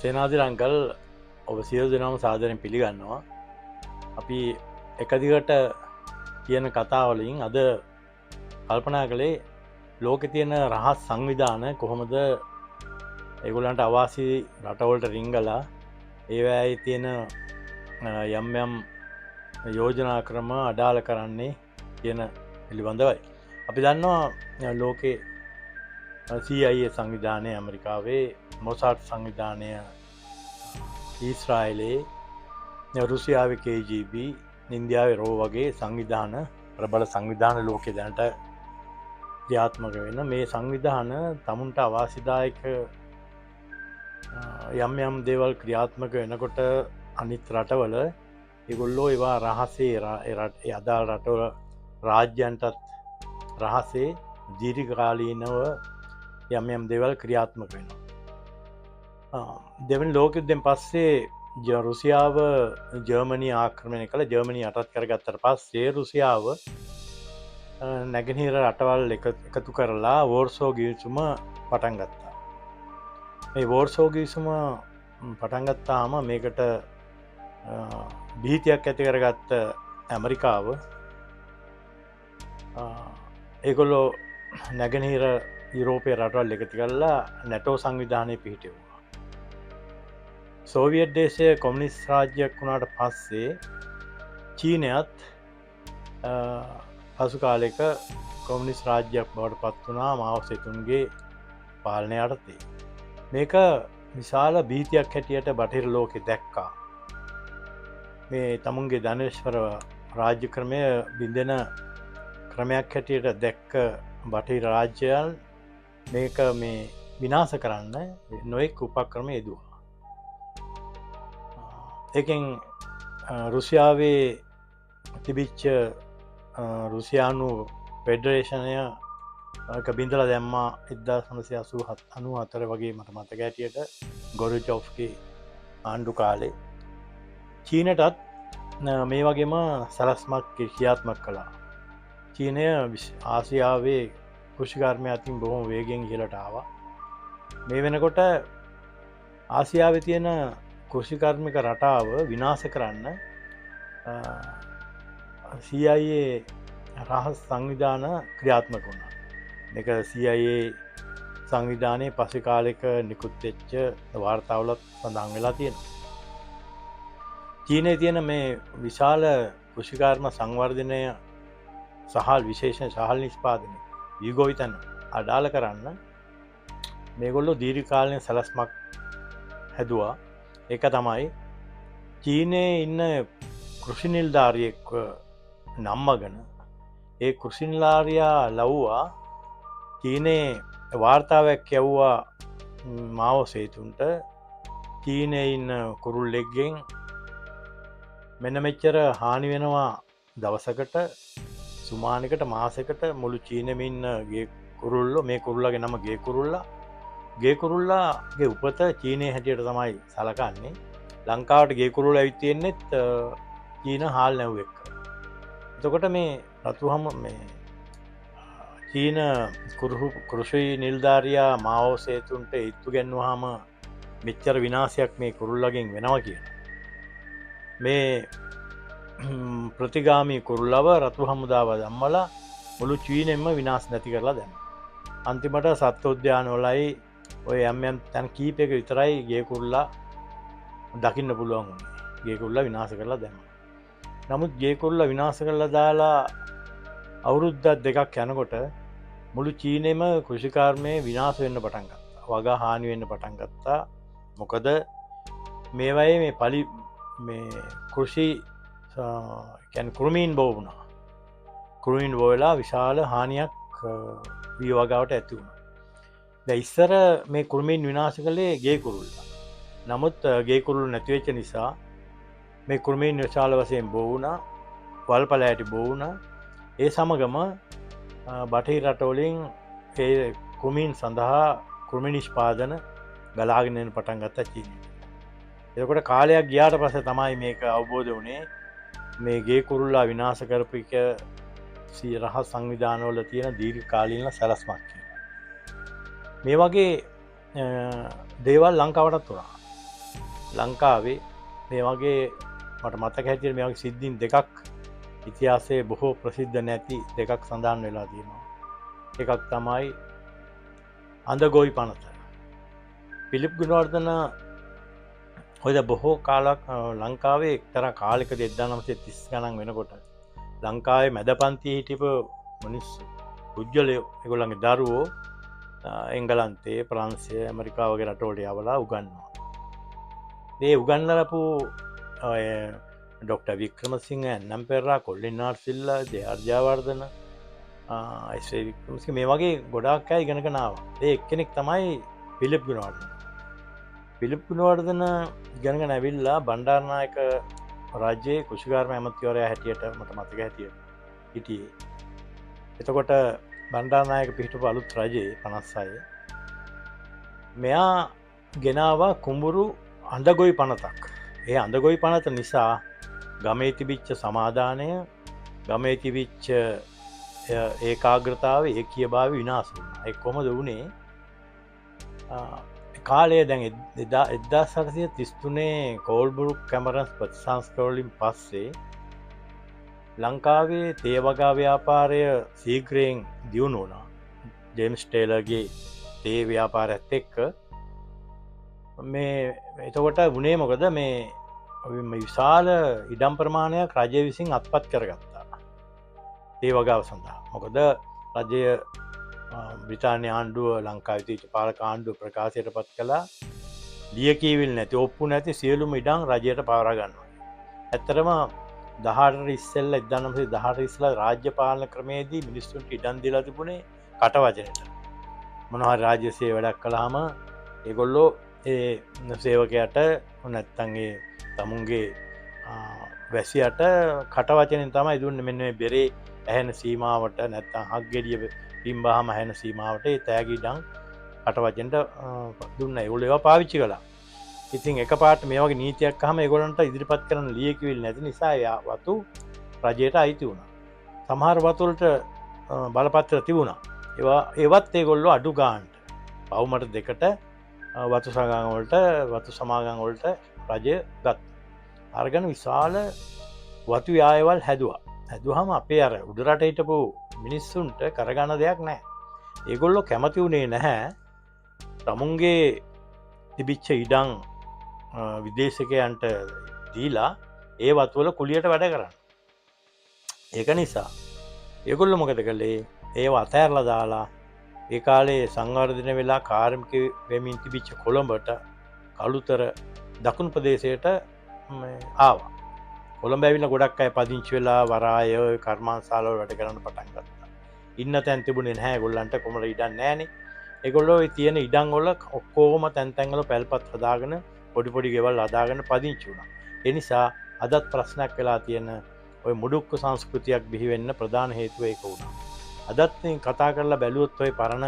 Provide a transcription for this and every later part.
සේනාධිර uncle, ඔබ සියලු දෙනාම සාදරයෙන් පිළිගන්නවා. අපි එක දිගට කියන කතාවලින් අද කල්පනා කළේ ලෝකෙ තියෙන රහස් සංවිධාන කොහොමද ඒගොල්ලන්ට අවාසි රටවලට රිංගලා ඒවායේ තියෙන යම් යම් යෝජනා ක්‍රම අඩාල කරන්නේ කියන පිළිබඳවයි. අපි දන්නවා ලෝකේ CIA සංවිධානය ඇමරිකාවේ, මොසාඩ් සංවිධානය ඊශ්‍රායලයේ, රුසියාවේ KGB, ඉන්දියාවේ රෝ වගේ සංවිධාන, ප්‍රබල සංවිධාන ලෝකෙ දැනට ක්‍රියාත්මක වෙන මේ සංවිධාන තමුන්ට අවාසිදායක යම් යම් දේවල් ක්‍රියාත්මක වෙනකොට අනිත් රටවල ඒගොල්ලෝ ඒවා රහසේ ඒ අදාළ රටවල රාජ්‍යයන්ටත් රහසේ දීර්ඝකාලීනව යම් යම් දේවල් ක්‍රියාත්මක වෙනවා. දෙවනි ලෝක යුද්ධයෙන් පස්සේ රුසියාව ජර්මනි ආක්‍රමණය කළ. ජර්මනි යටත් කරගත්තට පස්සේ රුසියාව නැගෙනහිර රටවල් එකතු කරලා වෝර්සෝ ගිවිසුම පටන් ගත්තා. මේ වෝර්සෝ ගිවිසුම පටන් ගත්තාම මේකට භීතියක් ඇති කරගත්ත ඇමරිකාව, ඒගොල්ලෝ නැගෙනහිර යුරෝපයේ රටවල් එකතු කරලා නැටෝ සංවිධානය පිහිටෙව්වා. සෝවියට් දේශය කොමියුනිස්ට් රාජ්‍යයක් වුණාට පස්සේ චීනයත් පසු කාලෙක කොමියුනිස්ට් රාජ්‍යයක් බවට පත් වුණා මාଓ සෙතුන්ගේ පාලනය යටතේ. මේක විශාල භීතියක් හැටියට බටහිර ලෝකෙ දැක්කා. මේ තමුන්ගේ ධනේශ්වර රාජ්‍ය ක්‍රමය බිඳෙන ක්‍රමයක් හැටියට දැක්ක බටහිර රාජ්‍යයන් මේක මේ විනාශ කරන්න නොයෙක් උපක්‍රම යෙදුවා. ඒකෙන් රුසියාවේ තිබිච්ච රුසියානු ෆෙඩරේෂනය එක බිඳලා දැම්මා 1987, 94 වගේ මට මතක හැටියට ගොර්බචොව්ගේ ආණ්ඩු කාලේ. චීනටත් මේ වගේම සැලැස්මක් ක්‍රියාත්මක කළා. චීනය ආසියාවේ කෘෂිකර්මය අතින් බොහොම වේගෙන් ඉහළට ආවා. මේ වෙනකොට ආසියාවේ තියෙන කෘෂිකර්මික රටාව විනාශ කරන්න CIA රහස් සංවිධාන ක්‍රියාත්මක වුණා. මේක CIA සංවිධානයේ පසු කාලෙක නිකුත් වෙච්ච වාර්තාවලත් සඳහන් වෙලා තියෙනවා. චීනයේ තියෙන මේ විශාල කෘෂිකර්ම සංවර්ධනය සහල්, විශේෂ සහල් නිෂ්පාදනය, වී ගොවිතැන අඩාල කරන්න මේගොල්ලෝ දීර්ඝකාලීන සැලැස්මක් හැදුවා. ඒක තමයි චීනයේ ඉන්න කෘෂි නිලධාරියෙක්ව නම්මගෙන ඒ කෘෂි නිලධාරියා ලව්වා චීනයේ වාර්තාවක් යව්වා මාଓ සේතුන්ට, චීනයේ ඉන්න කුරුල්ලෙක්ගෙන් මෙන්න මෙච්චර හානි වෙනවා දවසකට, සුමානකට, මාසෙකට මුළු චීනෙම ඉන්න ගේ කුරුල්ලෝ. මේ කුරුල්ලගේ නම ගේ කුරුල්ලා. ගේ කුරුල්ලාගේ උපත චීනයේ හැටියට තමයි සලකන්නේ. ලංකාවට ගේ කුරුල්ලා ඇවිත් තියෙන්නෙත් චීන හාල් නැව් එක්ක. එතකොට මේ රතුහම මේ චීන කෘෂි නිලධාරියා මාଓ සේතුන්ට ඉත්තු ගැන්වුවාම මෙච්චර විනාශයක් මේ කුරුල්ලගෙන් වෙනවා කියලා. මේ ප්‍රතිගාමී කුරුල්ලව රතු හමුදාව දම්මලා මුළු චීනෙම්ම විනාශ නැති කරලා දැම්මා. අන්තිමට සත්ව උද්‍යානවලයි ඔය යම් යම් තැන් කීපයක විතරයි ගේ කුරුල්ලා දකින්න පුළුවන් වුණේ. ගේ කුරුල්ලා විනාශ කරලා දැම්මා. නමුත් ගේ කුරුල්ලා විනාශ කරලා දාලා අවුරුද්දක් දෙකක් යනකොට මුළු චීනෙම කෘෂිකර්මය විනාශ වෙන්න පටන් ගත්තා. වගා හානි වෙන්න පටන් ගත්තා. මොකද මේවයේ මේ පලි මේ කෘෂි කියන්නේ කෘමීන් බෝ වුණා. කෘමීන් බෝ වෙලා විශාල හානියක් වී වගාවට ඇති වුණා. දැන් ඉස්සර මේ කෘමීන් විනාශ කළේ ගේ කුරුල්ලා. නමුත් ගේ කුරුල්ල නැති වෙච්ච නිසා මේ කෘමීන් විශාල වශයෙන් බෝ වුණා. වල්පල ඇටි බෝ වුණා. ඒ සමගම බටහිර රටවලින් ඒ කෘමීන් සඳහා කෘමි නිෂ්පාදන ගලාගෙන එන්න පටන් ගත්තා චීනයට. එතකොට කාලයක් ගියාට පස්සේ තමයි මේක අවබෝධ වුණේ මේ ගේ කුරුල්ලා විනාශ කරපු එක රහස් සංවිධානවල තියෙන දීර්ඝකාලීන සැලැස්මක් කියලා. මේ වගේ දේවල් ලංකාවටත් වුණා. ලංකාවේ මේ වගේ මට මතක හැටියට මේ වගේ සිද්ධීන් දෙකක් ඉතිහාසයේ බොහෝ ප්‍රසිද්ධ නැති දෙකක් සඳහන් වෙලා තියෙනවා. එකක් තමයි අඳගොවි පනත. පිලිප් ගුණවර්ධන ඔය බොහෝ කාලක් ලංකාවේ එක්තරා කාලෙකදී 1930 ගණන් වෙනකොට ලංකාවේ මැද පන්තියේ හිටපු මිනිස්සු පුද්ගලයෝ ඒගොල්ලන්ගේ දරුවෝ එංගලන්තේ, ප්‍රංශය, ඇමරිකාව වගේ රටවලට යවලා උගන්වනවා. ඒ උගන්වලපු ඔය ඩොක්ටර් වික්‍රමසිංහ, ඇන්නම් Perera, Colvin R Silva, J R Jayewardene, S A Wickramasinghe මේ වගේ ගොඩාක් අය ඉගෙනගෙන ආවා. ඒ එක්කෙනෙක් තමයි පිලිප් ගුණවර්ධන. පිලිප් ගුණවර්ධන ඉගෙනගෙන ඇවිල්ලා බණ්ඩාරනායක රාජ්‍යයේ කෘෂිකර්ම ඇමතිවරයා හැටියට මට මතක හැටියට හිටියේ. එතකොට බණ්ඩාරනායක පිහිටපු අලුත් රජයේ 56 මෙයා ගෙනාවා කුඹුරු අඳගොවි පනතක්. ඒ අඳගොවි පනත නිසා ගමේ තිබිච්ච සමාදානය, ගමේ තිබිච්ච ඒකාග්‍රතාවය, ඒකීයභාවය විනාශ වුණා. ඒ කොහොමද වුණේ? කාලය දැන් 1833 කෝල්බරුක් කැමරන්ස් ප්‍රතිසංස්කරණ වලින් පස්සේ ලංකාවේ තේ වගා ව්‍යාපාරය ශීඝ්‍රයෙන් දියුණු වුණා. ජේම්ස් ටේලර්ගේ තේ ව්‍යාපාරයත් එක්ක මේ එතකොට වුණේ මොකද, මේ විශාල ඉඩම් ප්‍රමාණයක් රජය විසින් අත්පත් කරගත්තා තේ වගාව සඳහා. මොකද රජය බ්‍රිතාන්‍ය ආණ්ඩුව ලංකාවේ තිබිච්ච පාලක ආණ්ඩුව ප්‍රකාශයට පත් කළා ලියකියවිලි නැති ඔප්පු නැති සියලුම ඉඩම් රජයට පවරා ගන්නවා. ඇත්තටම දහඅටට ඉස්සෙල්ලා 1918 ඉස්සෙල්ලා රාජ්‍ය පාලන ක්‍රමයේදී මිනිස්සුන්ට ඉඩම් දීලා තිබුණේ කටවචනෙට. මොනවා හරි රාජ්‍ය සේව වැඩක් කළාම ඒගොල්ලෝ ඒ සේවකයාට නැත්තම් ඒ තමුන්ගේ වැසියට කටවචනෙන් තමයි දුන්නේ. මෙන්න මේ බෙරේ ඇහෙන සීමාවට නැත්තම් හක් ගෙඩිය පිම්බාහම ඇහෙන සීමාවට ඒ තෑගි ඉඩම් කටවචනෙට දුන්නා. ඒගොල්ලෝ ඒවා පාවිච්චි කළා. ඉතින් එකපාරට මේ වගේ නීතියක් අහම ඒගොල්ලන්ට ඉදිරිපත් කරන්න ලියකියවිලි නැති නිසා එයා වතු රජයට අයිති වුණා. සමහර වතු වලට බලපත්‍ර තිබුණා. ඒවත් ඒගොල්ලෝ අඩු ගානට පවුමට දෙකට වතු සමාගම් වලට, වතු සමාගම් වලට රජය ගත්තා. අරගෙන විශාල වතු යායවල් හැදුවා. හැදුවහම අපේ අර උඩරට හිටපු මිනිස්සුන්ට කරගන්න දෙයක් නැහැ. ඒගොල්ලෝ කැමති වුණේ නැහැ තමුන්ගේ තිබිච්ච ඉඩම් විදේශකයන්ට දීලා ඒ වතුවල කුලියට වැඩ කරන්න. ඒක නිසා ඒගොල්ලෝ මොකද කළේ? ඒව අතෑරලා දාලා ඒ කාලේ සංවර්ධනය වෙලා කාර්මික වෙමින් තිබිච්ච කොළඹට, කළුතර දකුණු ප්‍රදේශයට ආවා. කොළඹ ඇවිල්ලා ගොඩක් අය පදිංචි වෙලා වරාය කර්මාන්තශාලාවල වැඩ කරන්න පටන් ගත්තා. ඉන්න තැන් තිබුණේ නැහැ ඒගොල්ලන්ට, කොමල ඉඩම් නැහනේ. ඒගොල්ලෝ ඔය තියෙන ඉඩම් වල ඔක්කොම තැන් තැන් වල පැල්පත් හදාගෙන පොඩි පොඩි ගෙවල් හදාගෙන පදිංචි වුණා. ඒ නිසා අදත් ප්‍රශ්නයක් වෙලා තියෙන ඔය මුඩුක්කු සංස්කෘතියක් බිහි වෙන්න ප්‍රධාන හේතුව ඒක වුණා. අදත් මේ කතා කරලා බැලුවොත් ඔය පරණ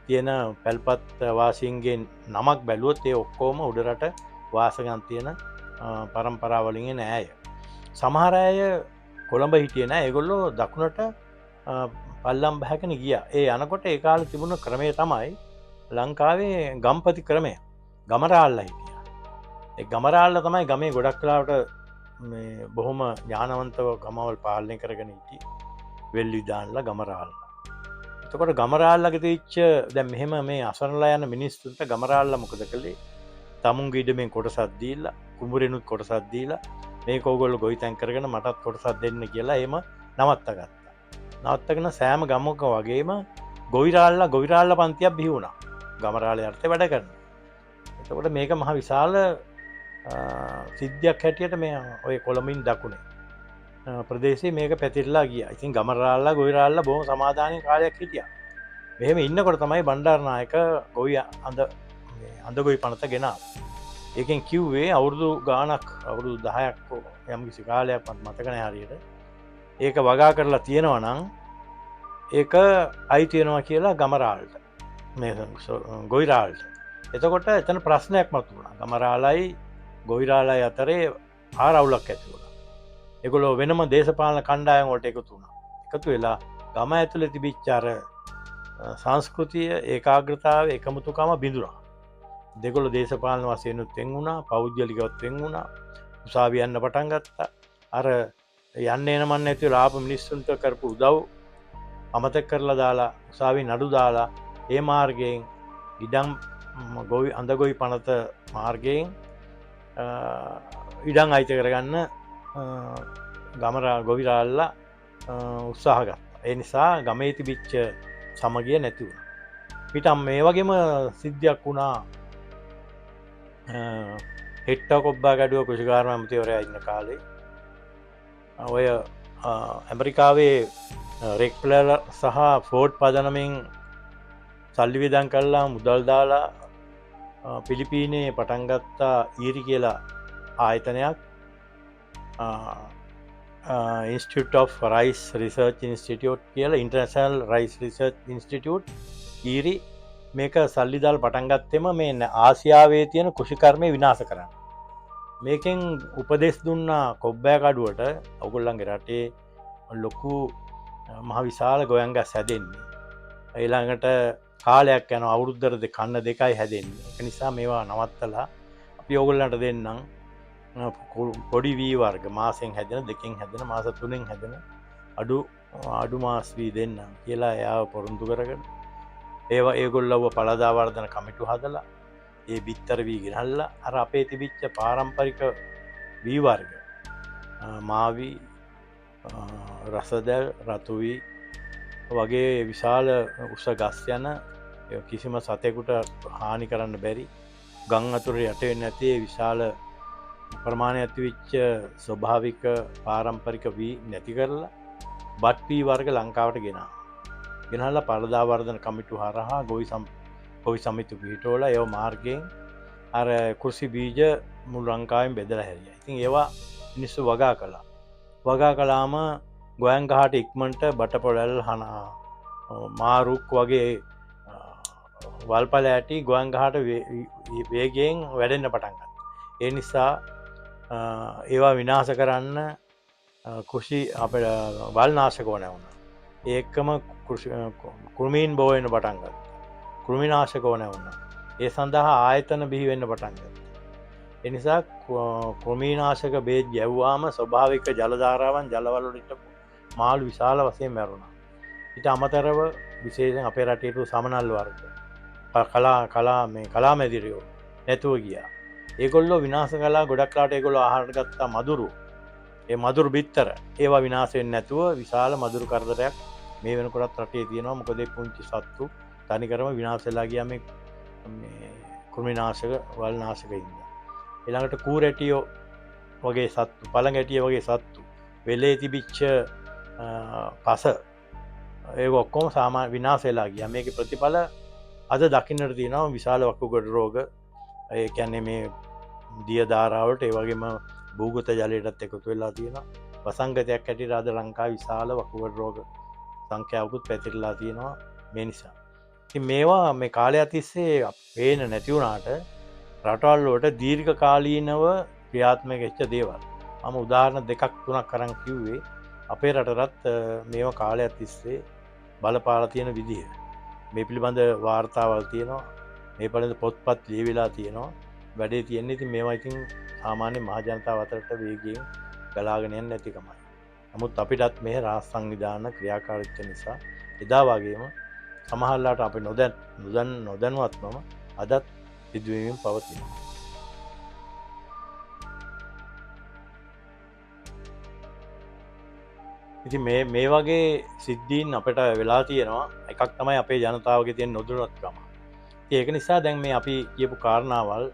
තියෙන පැල්පත් වාසීන්ගේ නමක් බැලුවොත් ඒ ඔක්කොම උඩරට වාසගම් තියෙන පරම්පරාවලින් එන අය. සමහර අය කොළඹ හිටියේ නෑ. ඒගොල්ලෝ දකුණට පල්ලම් බහගෙන ගියා. ඒ යනකොට ඒ කාලේ තිබුණ ක්‍රමය තමයි ලංකාවේ ගම්පති ක්‍රමය. ගමරාල්ලා හිටියා. ඒ ගමරාල්ලා තමයි ගමේ ගොඩක් වෙලාවට මේ බොහොම ඥානවන්තව ගමවල් පාලනය කරගෙන හිටියේ. වෙල්ලි දාන්නලා ගමරාල්ලා. එතකොට ගමරාල්ලගේ තිබිච්ච දැන් මෙහෙම මේ අසරණලා යන මිනිස්සුන්ට ගමරාල්ලා මොකද කළේ? තමුන්ගේ ඉඩමෙන් කොටසක් දීලා, කුඹුරෙනුත් කොටසක් දීලා, මේක ඕගොල්ලෝ ගොවිතැන් කරගෙන මටත් කොටසක් දෙන්න කියලා එහෙම නවත්ත ගත්තා. නවත්තගෙන සෑම ගමක වගේම ගොවිරාල්ලා පන්තියක් බිහි වුණා. ගමරාල්ලා යටතේ වැඩ කරන. එතකොට මේක මහ විශාල සිද්ධියක් හැටියට මේ ඔය කොළඹින් දකුණේ ප්‍රදේශයේ මේක පැතිරලා ගියා. ඉතින් ගමරාල්ලා ගොවිරාල්ලා බොහොම සමාදානී කාලයක් හිටියා. මෙහෙම ඉන්නකොට තමයි බණ්ඩාරනායක ගොවි අඳ මේ අඳ ගොවි පනත ගෙනාවේ. ඒකෙන් කිව්වේ අවුරුදු ගාණක්, අවුරුදු 10ක් හෝ යම්කිසි කාලයක් මට මතක නෑ හරියට. ඒක වගා කරලා තියෙනවා නම් ඒක අයිති වෙනවා කියලා ගමරාල්ට, මේ ගොවිරාල්ට. එතකොට එතන ප්‍රශ්නයක් මතුවුණා. ගමරාලයි ගොවිරාලයි අතරේ ආරවුලක් ඇති වුණා. ඒගොල්ලෝ වෙනම දේශපාලන කණ්ඩායම් වලට එකතු වුණා. එකතු වෙලා ගම ඇතුලේ තිබිච්ච අර සංස්කෘතිය, ඒකාග්‍රතාවය, එකමුතුකම බිඳුණා. දෙගොල්ලෝ දේශපාලන වශයෙන්ුත් වෙන් වුණා, පෞද්ගලිකවත් වෙන් වුණා. උසාවි යන්න පටන් ගත්තා. අර යන්න එන මන් නැතිව ආපු මිනිස්සුන්ට කරපු උදව් අමතක කරලා දාලා උසාවි නඩු දාලා ඒ මාර්ගයෙන් ඉඩම් ගොවි අඳ ගොවි පනත මාර්ගයෙන් ඉඩම් අයිති කරගන්න ගමරා ගොවිරාල්ලා උත්සාහ ගත්තා. ඒ නිසා ගමේ තිබිච්ච සමගිය නැති වුණා. පිටම් මේ වගේම සිද්ධියක් වුණා. හෙට්ට කොබ්බා ගැඩුව කෘෂිකාර්ම ඇමතිවරයා ඉන්න කාලේ ඔය ඇමරිකාවේ රෙක්ප්ලර් සහ ෆෝඩ් පදනමින් සල්ලි වියදම් කරලා මුදල් දාලා පිලිපීනේ පටන් ගත්තා ඊරි කියලා ආයතනයක්, Institute of Rice Research Institute කියලා, International Rice Research Institute ඊරි. මේක සල්ලි දාලා පටන් ගත්තෙම මේ ආසියාවේ තියෙන කෘෂිකර්මය විනාශ කරන්න. මේකෙන් උපදෙස් දුන්නා කොබ්බෑ කඩුවට, ඔයගොල්ලන්ගේ රටේ ලොකු මහ විශාල ගොයන්ගස් හැදෙන්නේ. ඊළඟට කාලයක් යනවා අවුරුද්දට කන්න දෙකයි හැදෙන්නේ. ඒක නිසා මේවා නවත්තලා අපි ඕගොල්ලන්ට දෙන්නම් පොඩි වී වර්ග, මාසෙන් හැදෙන, දෙකෙන් හැදෙන, මාස තුනෙන් හැදෙන අඩු මාස් වී දෙන්නම් කියලා එයාව පොරොන්දු කරගෙන ඒවා ඒගොල්ලව පළදා වර්ධන කමිටු හදලා ඒ බිත්තර වී ගෙනල්ලා අර අපේ තිබිච්ච පාරම්පරික වී වර්ග, මාවි, රසදැල්, රතු වී වගේ විශාල උස ගස් යන කිසිම සතෙකුට හානි කරන්න බැරි, ගම් අතුර යට වෙන්නේ නැති ඒ විශාල ප්‍රමාණයක් ඇතිවෙච්ච ස්වභාවික පාරම්පරික වී නැති කරලා බට් වී වර්ග ලංකාවට ගෙනාවා. ගෙනල්ලා පළදා වර්ධන කමිටු හරහා ගොවි සමිති පිහිටවලා ඒව මාර්ගයෙන් අර කෘෂි බීජ මුළු ලංකාවෙන් බෙදලා හැරියා. ඉතින් ඒවා මිනිස්සු වගා කළා. වගා කළාම ගොයන් ගහට ඉක්මනට බටපොළල් මාරුක් වගේ වල්පල ඇටි ගොයන් ගහට වේගයෙන් වැඩෙන්න පටන් ගත්තා. ඒ නිසා ඒවා විනාශ කරන්න කෘෂි අපේ වල්නාශක ඕන වුණා. ඒකම කෘමීන් බෝ වෙන්න පටන් ගත්තා. කෘමිනාශක ඕන වුණා. ඒ සඳහා ආයතන බිහි වෙන්න පටන් ගත්තා. ඒ නිසා කෘමිනාශක බේත් ගැව්වාම ස්වභාවික ජල ධාරාවන් ජලවල වල හිටපු මාළු විශාල වශයෙන් මැරුණා. ඊට අමතරව විශේෂයෙන් අපේ රටේ හිටපු සමනල් වර්ග, කලා මේ කලාමැදිරියෝ නැතුව ගියා. ඒගොල්ලෝ විනාශ කළා. ගොඩක් ලාට ඒගොල්ලෝ ආහාර ගත්තා මදුරු. ඒ මදුරු බිත්තර ඒවා විනාශ වෙන්නේ නැතුව විශාල මදුරු කරදරයක් මේ වෙනකොටත් රටේ තියෙනවා. මොකද ඒ පුංචි සත්තු තනිකරම විනාශ වෙලා ගියා මේ කෘමිනාශක වල්නාශක හින්දා. ඊළඟට කූරැටියෝ වගේ සත්තු, පළඟැටියෝ වගේ සත්තු, වෙලේ තිබිච්ච පස ඒ ඔක්කොම සාමාන්‍ය විනාශ වෙලා ගියා. මේකේ ප්‍රතිඵල අද දකින්නට තියෙනවා. විශාල වකුගඩු රෝග, ඒ කියන්නේ මේ දිය ධාරාවලට, ඒ වගේම භූගත ජලයටත් එකතු වෙලා තියෙනවා. වසංගතයක් හැටියට අද ලංකාවේ විශාල වකුගඩු රෝග සංඛ්‍යාවකුත් පැතිරලා තියෙනවා මේ නිසා. ඉතින් මේවා මේ කාලය තිස්සේ පේන නැති වුණාට රටවල් වලට දීර්ඝ කාලීනව ක්‍රියාත්මක වෙච්ච දේවල්. මම උදාහරණ දෙකක් තුනක් අරන් කිව්වේ අපේ රටටත් මේවා කාලයක් තිස්සේ බලපාලා තියෙන විදිය. මේ පිළිබඳ වාර්තාවල් තියෙනවා, මේ පිළිබඳ පොත්පත් ලියවිලා තියෙනවා. වැඩේ තියෙන්නේ ඉතින් මේවා ඉතින් සාමාන්‍ය මහ ජනතාව අතරට වේගයෙන් ගලාගෙන යන්නේ නැතිකමයි. නමුත් අපිටත් මේ රාජ්‍ය සංවිධාන ක්‍රියාකාරීත්වය නිසා එදා වගේම සමහරලාට අපි නොදැනුවත්වම අදත් සිදුවීම් පවතිනවා. ඉතින් මේ වගේ සිද්ධීන් අපිට වෙලා තියෙනවා. එකක් තමයි අපේ ජනතාවගේ තියෙන නොදැනුවත්කම. ඉතින් ඒක නිසා දැන් මේ අපි කියපු කාරණාවල්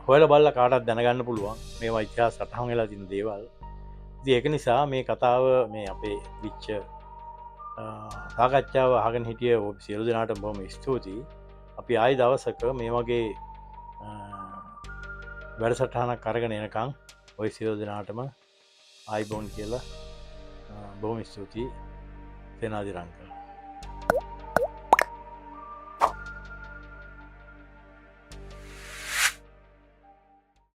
හොයලා බලලා කාටවත් දැනගන්න පුළුවන්. මේවා ඉතිහාස සටහන් වෙලා තියෙන දේවල්. ඉතින් ඒක නිසා මේ කතාව මේ අපේ විච්ච සාකච්ඡාව අහගෙන හිටිය ඔබ සියලු දෙනාටම බොහොම ස්තුතියි. අපි ආයි දවසක මේ වගේ වැඩසටහනක් අරගෙන එනකන් ඔය සියලු දෙනාටම ආයිබෝන් කියලා බොහොම ස්තුතියි. සේනාධිරංග.